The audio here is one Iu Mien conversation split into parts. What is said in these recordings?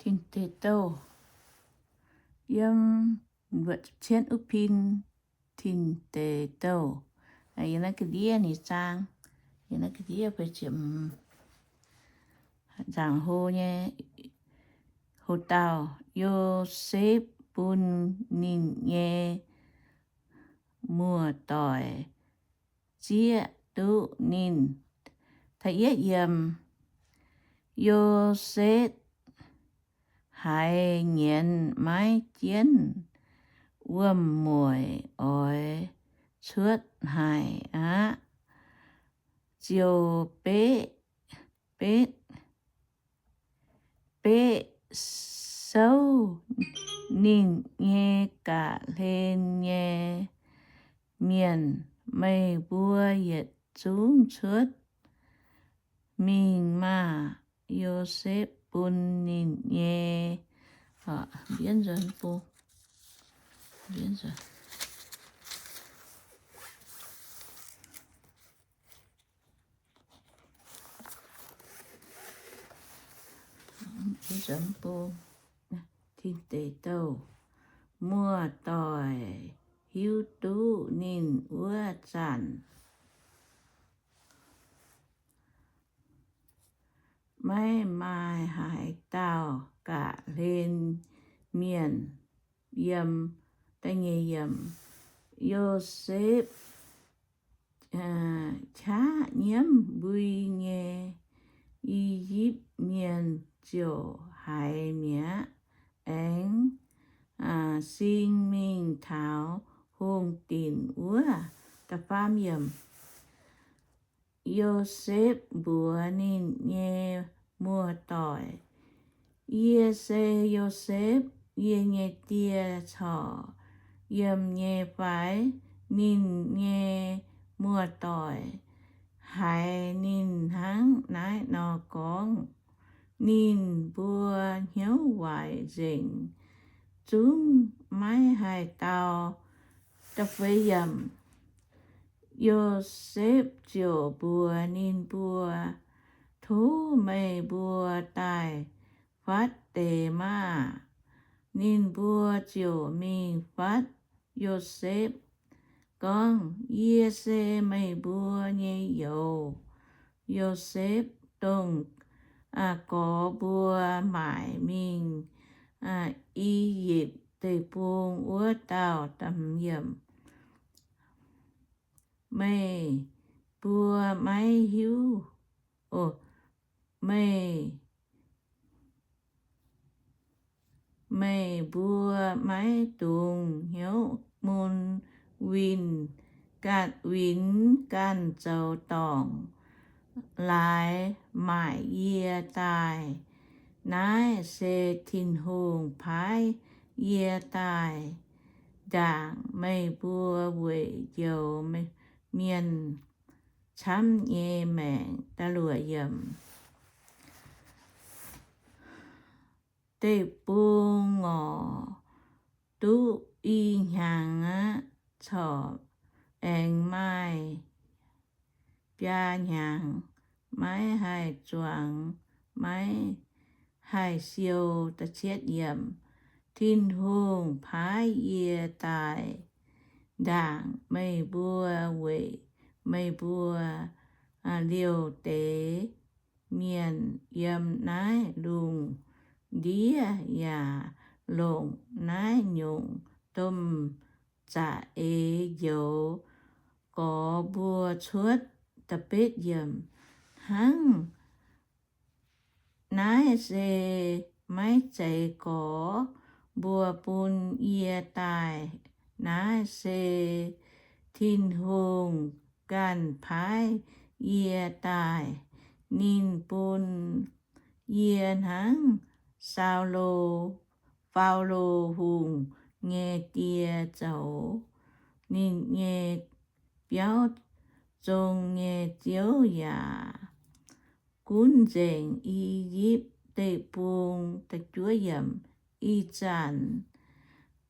Tin Deic Douh, yiem luoqc ziepc cietv wuov pin, Tin Deic Douh. Yiem naaiv ga'ndiev ninh zaang, yiem naaiv ga'ndiev feix ziepc hmz, nzaangc hlo nyei, hoc dauh Yosepv bun ninh nyei muoz-doic zieqv duqv ninh. Yosepv haiz nyienz maiv jienv wuom-mueic oix cuotv haic aqv, ziouc beqv, beqv, beqv souv ninh nyei ga'hlen nyei mienh, Meih mbuo yietc zungv cuotv mingh maah! Yosepv bun ninh nyei, Tin Deic Douh, muoz-doic hiuv duqv ninh wuov zanc, maiv maaih haaix dauh ga'hlen mienh. Yiem, Yosepv qaqv nyiemv mbui nyei I^yipv Mienh ziouc haiz mi'aqv, aengx sing mingh taux hungh dinc wuov. Yosepv mbuox ninh nyei muoz-doic, Yie se Yosepv, yie nyei die corc yiem nyei fai? Ninh nyei muoz-doic haiz ninh hnangv naaiv nor gorngv, ninh mbuo hnyouv waaic nzengc, zungv maiv haih dau. Yosepv ziouc mbuox ninh mbuo, Tov meih mbuo daaih fatv deix maah! Ninh mbuo ziouc mingh fatv Yosepv, gorngv, Yie se meih mbuo nyei youz. Yosepv, dongh gorx mbuo maaic mingh I^yipv Deic-Bung wuov dauh. Meih mbuo maiv hiuv, meih, meih mbuo maiv dungx hnyouv mun winh, winx ganh zoux dorngc laaix maaic yie daaih. Naaiv se Tin-Hungh paaiv yie daaih ndaangc meih mbuo weic njoux mienh camv nyei maengc. Deic-bung ngorc duqv i hnyangx aqv, corc aengx maaih biaa hnyangx, maiv haih zuangx, maiv haih siou. Tin-Hungh paaiv yie daaih ndaangc meih mbuo weic meih mbuo liouh deix mienh yiem naaiv lungh ndiev yaac longc naaiv nyungc domh za'eix njoux gorx mbuo cuotv. Hnangv naaiv se maiv zeiz gorx mbuo bun yie daaih. Naaiv se Tin-Hungh ganh paaiv yie daaih. Ninh bun yie hnangv Saulo, Faalo Hungh nyei die zoux. Ninh nyei biauv zong nyei Ziouv yaac gunv nzengc I^yipv Deic-Bung. Ih zanc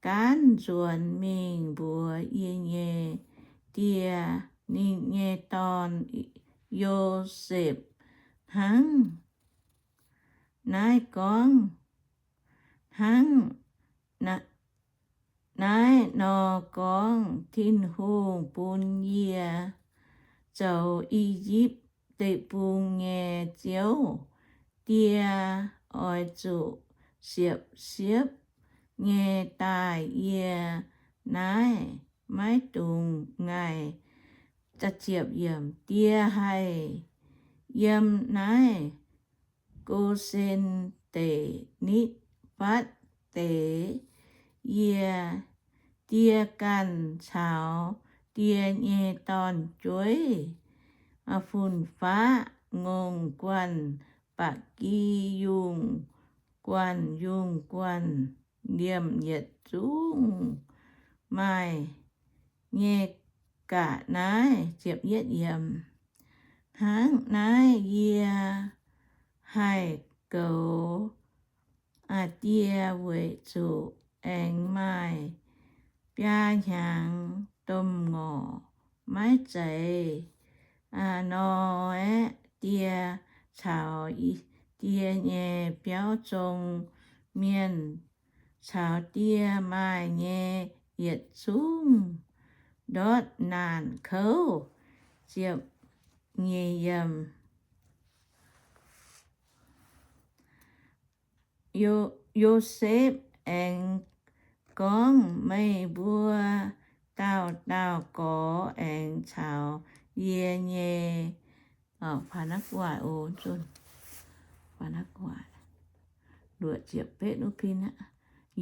gaanv nzuonx mingh mbuox yie nyei die, ninh nyei dorn, Yosepv, hnangv naaiv gorngv. Hnangv naaiv nor gorngv, Tin-Hungh bun yie zoux I^yipv Deic-Bung nyei ziouv, Die oix zuqc siepv-siepv nyei daaih yie naaiv, maiv dungx ngaih. Die haih yiem naaiv Go^sen Deic nitv fatv deix. Yie, die ganh caux die nyei dorn-jueiv, fun-faqv, ngongh guanh, ba'gi yungh guanh, yungh guanh, liemh yietc zungv maaih nyei ga'naaiv. Hnangv naaiv yie haih goux die weic zuqc aengx maaih biaa hnyangx domh ngorc maiv zeiz nor aeqv, die caux die nyei biauv zong mienh caux die maaih nyei yietc zungv ndortv naanc kouv. Yosepv aengx gorngv, Meih mbuo dauh dauh gorx aengx caux yie nyei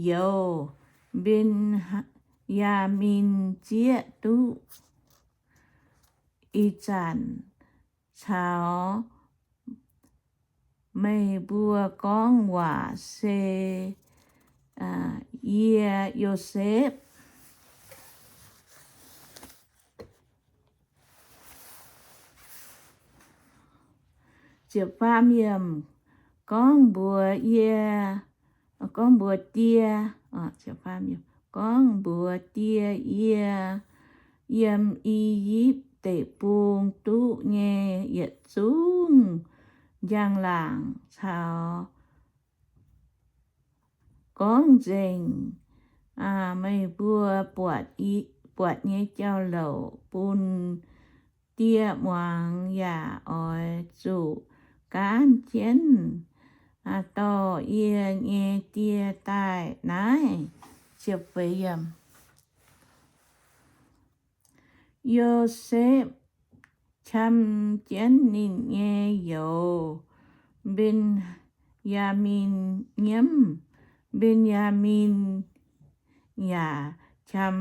youz, Benx^yaa^min, zieqv duqv ih zanc caux meih mbuo gorngv waac se yie, Yosepv. Gorngv mbuox yie, gorngv mbuox die, gorngv mbuox die, Yie yiem I^yipv Deic-Bung duqv nyei yietc zungv njang-laangc caux gorngv nzengc meih mbuo buatc nyei jauv-louc bun die muangx, yaac oix zuqc gaanv jienv dorh yie nyei die daaih naaiv. Yosepv qam jienv ninh nyei youz, Mben^yaa^min, nyiemv. Mben^yaa^min yaac qam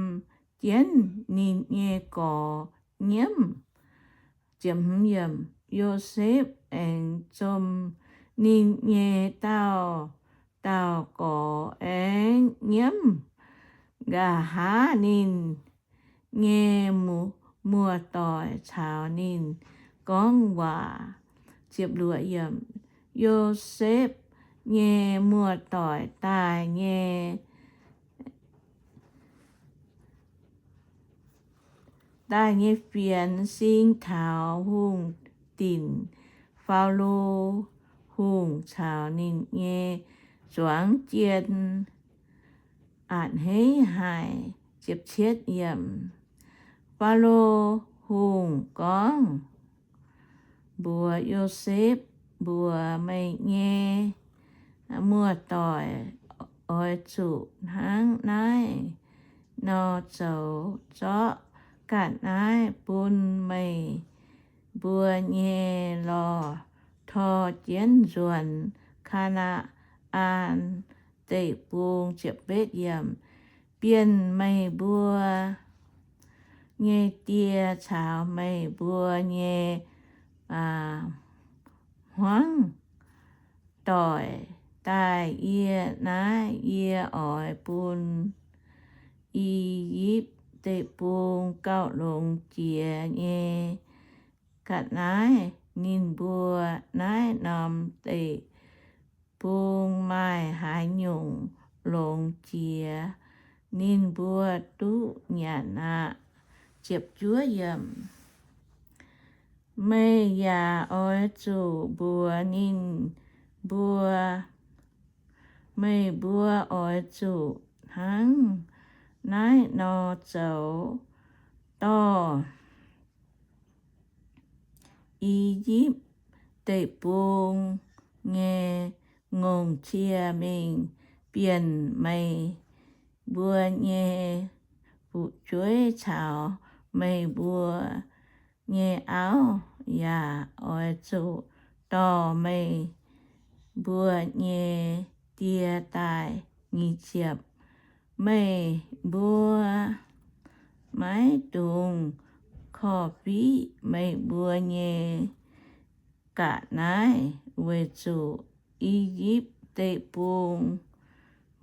jienv ninh nyei gorx nyiemv. Yosepv aengx zom ninh nyei dauh dauh gorx aengx nyiemv. Nqa'haav ninh nyei muoz-doic caux ninh gorngv waac. Yosepv nyei muoz-doic daaih nyei daaih nyei fienx sing taux hungh dinc Faalo Hungh caux ninh nyei zuangx jien a'hneiv haic. Faalo Hungh gorngv mbuox Yosepv, Mbuox meih nyei muoz-doic, Oix zuqc hnangv naaiv nor zoux. Zorqv ga'naaiv bun meih mbuo nyei lorh tor jienv nzuonx Kaa^naa^an Deic-Bung, bienh meih mbuo nyei die caux meih mbuo nyei hmuangv doic daaih yie naaiv. Yie oix bun I^yipv Deic-Bung gauh longx jiex nyei ga'naaiv ninh mbuo. Naaiv norm deic-bung maaih haaix nyungc longx jiex, ninh mbuo duqv nyanc aqv. Meih yaac oix zuqc mbuox ninh mbuo, Meih mbuo oix zuqc hnangv naaiv nor zoux, dorh I^yipv Deic-Bung nyei ngongh cie mingh bienh meih mbuo nyei fu'jueiv caux meih mbuo nyei auv, yaac oix zuqc dorh meih mbuo nyei die daaih. Nyic ziepc, meih mbuo maiv dungx korv-fiqv meih mbuo nyei ga'naaiv, weic zuqc I^yipv Deic-Bung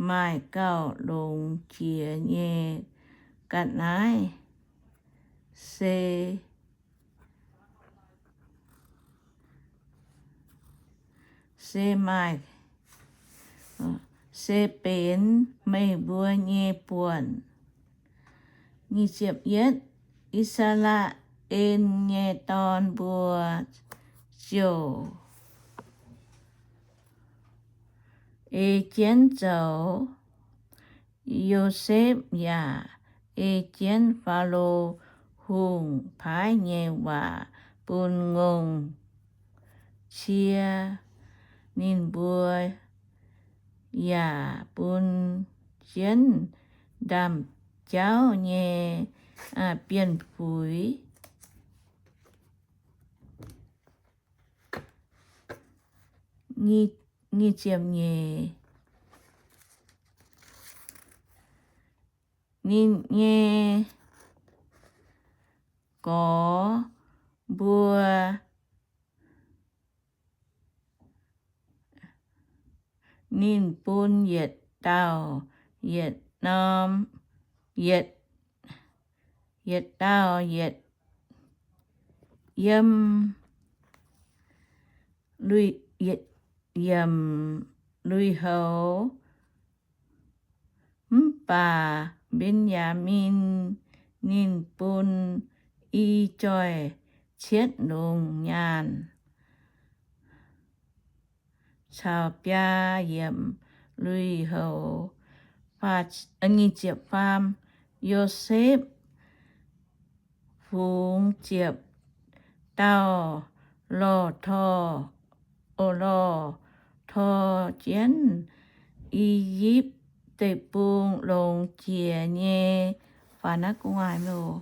maaih gauh longx jiex nyei ga'naaiv, se, se maaih, se benx meih mbuo nyei buonc. I^saa^laa^en nyei dorn mbuo ziouc ei jienv zoux. Yosepv yaac ei jienv Faalo Hungh paaiv nyei waac bun ngongh cie. Ninh mbuo yaac bun jienv ndaamv-jauv nyei bienh fuix. Nyic ziepc nyeic, ninh nyei gorx mbuo, ninh bun yietc dauh yietc norm, yietc, yietc dauh yietc yiem lui, yietc yiemc lui-houx. Mv baac Mben^yaa^min ninh bun i joih cietv longx nyaanh caux biaa yiemc lui-houx. Nyic ziepc faam, Yosepv fungx ziepc dauh lorh torh, lorh torh jienv I^yipv Deic-Bung longx jiex nyei, faaux naaiv gu'nguaaic loh,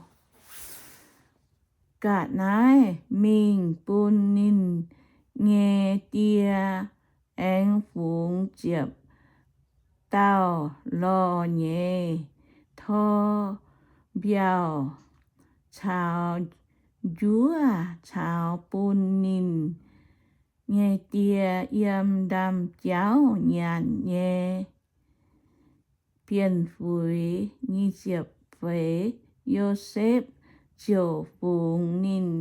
ga'naaiv mingh bun ninh nyei die, aengx fungx ziepc dauh lorh nyei tor mbiauh caux njuov caux bun ninh nyei die yiem ndaamv-jauv nyanc nyei bienh fuix. Nyic ziepc feix, Yosepv ziouc fungx ninh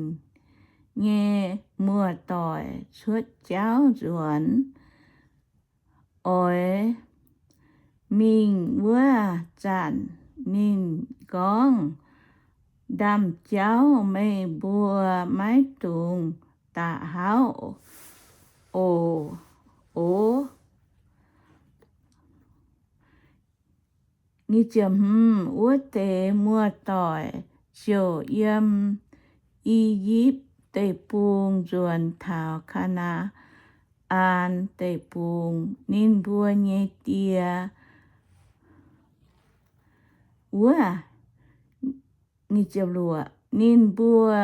nyei muoz-doic cuotv jauv nzuonx. Oix mingh wuov zanc ninh gorngv, Ndaamv-jauv meih mbuo maiv dungx da'hauv oc. Wuov deix muoz-doic ziouc yiem I^yipv Deic-Bung nzuonx taux Kaa^naa^an Deic-Bung. Ninh mbuo nyei die wuov, ninh mbuo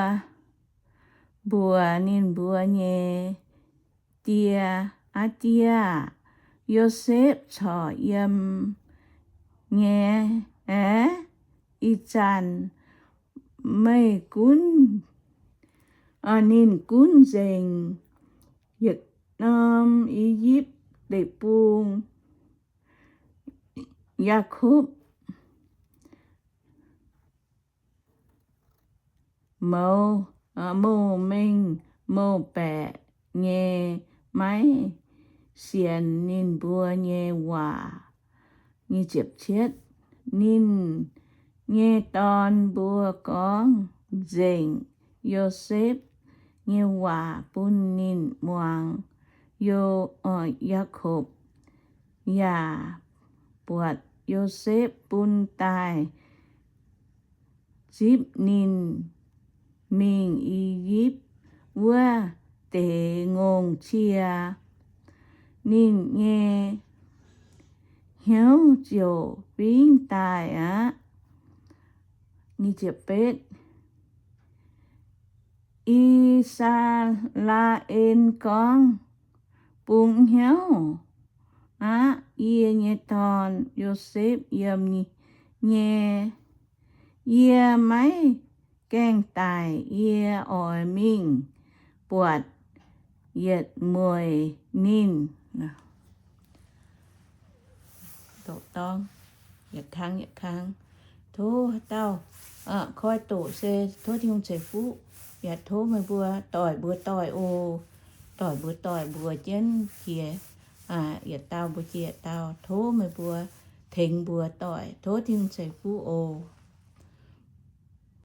mbuox ninh mbuo nyei die, Aa die aah! Yosepv corc yiem nyei aqv. Ih zanc meih gunv, ninh gunv nzengc yietc norm I^yipv Deic-Bung. Yaakopv mouz, mouz mengh mouz baeqc nyei maiv sienx ninh mbuo nyei waac. Ninh nyei dorn mbuo gorngv nzengc Yosepv nyei waac bun ninh muangx. Yo, Yaakopv yaac buatc Yosepv bun daaih zipv ninh mingh I^yipv wuov deix ngongh cie. Ninh nyei hnyouv ziouc fingx daaih aqv. I^saa^laa^en gorngv, Bungx hnyouv aqv, yie nyei dorn, Yosepv yiem nyei. Yie maiv gaengh daic. Yie oix mingh buatc yietc mueic ninh. Tov dauh koi doqc se tov Tin-Hungh ceix fuqv, yaac tov meih mbuo doic mbuo doic oc. Doic mbuo doic mbuox jienv jiex, yietc dauh mbuox jiex yietc dauh. Tov meih mbuo tengx mbuo doic. Tov Tin-Hungh ceix fuqv oc.